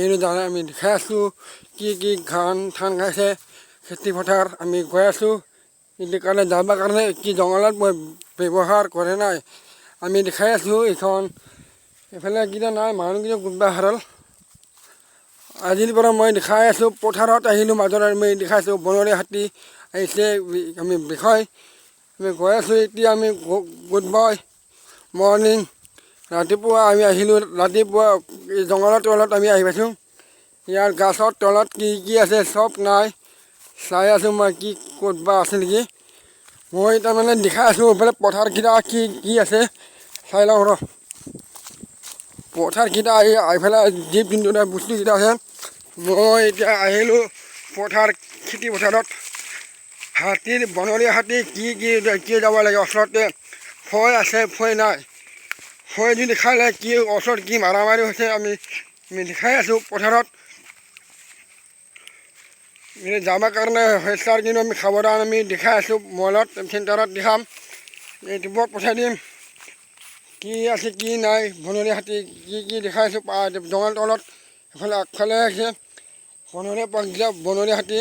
এইটো জানে আমি দেখাই আছোঁ কি কি ধান ধান খাইছে খেতি পথাৰ। আমি গৈ আছোঁ সেইটো কাৰণে, যাবৰ কাৰণে কি জংঘলত মই ব্যৱহাৰ কৰে নাই। আমি দেখাই আছোঁ এইখন এইফালে কেইটা নাই, মানুহকেইটা কোনোবা হাৰাল। আজিৰ পৰা মই দেখাই আছোঁ, পথাৰত আহিলোঁ মাজত আমি দেখাইছোঁ বনৰীয়া হাতী আহিছে। আমি বিষয় আমি গৈ আছোঁ এতিয়া। আমি গুড বাই মৰ্ণিং। ৰাতিপুৱা আমি আহিলোঁ, ৰাতিপুৱা এই জংঘলৰ তলত আমি আহি পাইছোঁ। ইয়াৰ গাছৰ তলত কি কি আছে চব নাই চাই আছোঁ মই, কি ক'ত বা আছে নেকি। মই তাৰমানে দেখাই আছোঁ এইফালে পথাৰকেইটা কি কি আছে চাই লওঁ ৰ। পথাৰকেইটা আহি এইফালে জীৱ জন্তু বস্তুকেইটা আছে। মই এতিয়া আহিলোঁ পথাৰ, খেতি পথাৰত হাতীৰ, বনৰীয়া হাতী কি কি কি যাব লাগে ওচৰতে ভয় আছে, ভয় নাই। ভয় যদি খালে কি ওচৰত কি মাৰামাৰি হৈছে আমি আমি দেখাই আছোঁ। পথাৰত যাবৰ কাৰণে হৈছে, কিন্তু আমি সাৱধান। আমি দেখাই আছোঁ মোবাইলত, চেণ্টাৰত দেখাম, ইউটিউবত পঠাই দিম কি আছে কি নাই। বনৰীয়া হাতী কি কি দেখাই আছোঁ জংঘল তলত। এইফালে আগফালে আছে বনৰীয়া পাকবিলাক। বনৰীয়া হাতী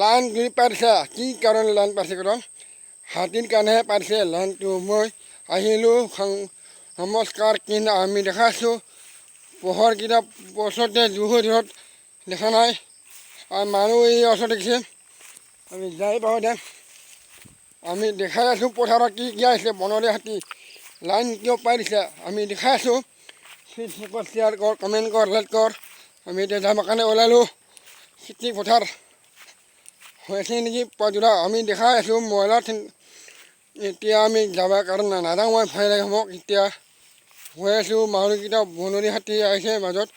লাইন কৰি পাৰিছে, কি কাৰণে লাইন পাৰিছে? কাৰণ হাতীৰ কাৰণেহে পাৰিছে লাইনটো। মই আহিলোঁ, নমস্কাৰ। কিন্তু আমি দেখাইছোঁ পোহৰকেইটা ওচৰতে বহুত দূৰত দেখা নাই আৰু মানুহ এই ওচৰত দেখিছে। আমি যাই পাওঁ দে। আমি দেখাই আছোঁ পথাৰত কি কি আহিছে, বনৰীয়া হাতী লাইন কিয় পাৰিছে আমি দেখাই আছোঁ। ফেচবুকত শ্বেয়াৰ কৰ, কমেণ্ট কৰ, লাইক কৰ। আমি এতিয়া যাবৰ কাৰণে ওলালোঁ। খেতি পথাৰ হৈছে নেকি পদূলা আমি দেখাই আছোঁ মোবাইলত। এতিয়া আমি যাবৰ কাৰণে নাযাওঁ মই, ভয় লাগে মোক। এতিয়া গৈ আছোঁ, মানুহকেইটা বনৰীয়া হাতী আহিছে মাজত।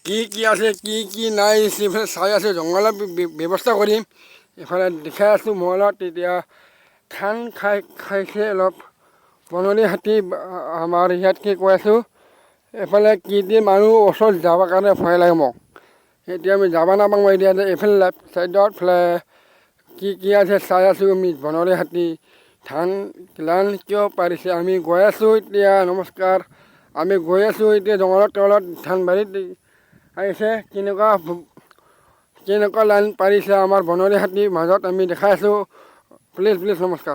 কি কি আছে কি কি নাই সেইফালে চাই আছোঁ। জংঘলৰ ব্যৱস্থা কৰিম, এইফালে দেখাই আছোঁ মোবাইলত। এতিয়া ধান খাই খাইছে অলপ বনৰীয়া হাতী আমাৰ ইয়াত। কি কৈ আছোঁ, এইফালে কি কি মানুহ ওচৰত যাবৰ কাৰণে ভয় লাগে মোক। এতিয়া আমি যাব নাপাওঁ। এতিয়া এইফালে লেফ্ট চাইডত ফালে কি কি আছে চাই আছোঁ আমি। বনৰীয়া হাতী ধান লান কিয় পাৰিছে? আমি গৈ আছোঁ এতিয়া। নমস্কাৰ। আমি গৈ আছোঁ এতিয়া জংঘলৰ তলত, ধানবাৰীত আহিছে। কেনেকুৱা কেনেকুৱা লাইন পাৰিছে আমাৰ বনৰীয়া হাতীৰ মাজত আমি দেখাই আছোঁ। প্লিজ প্লিজ, নমস্কাৰ।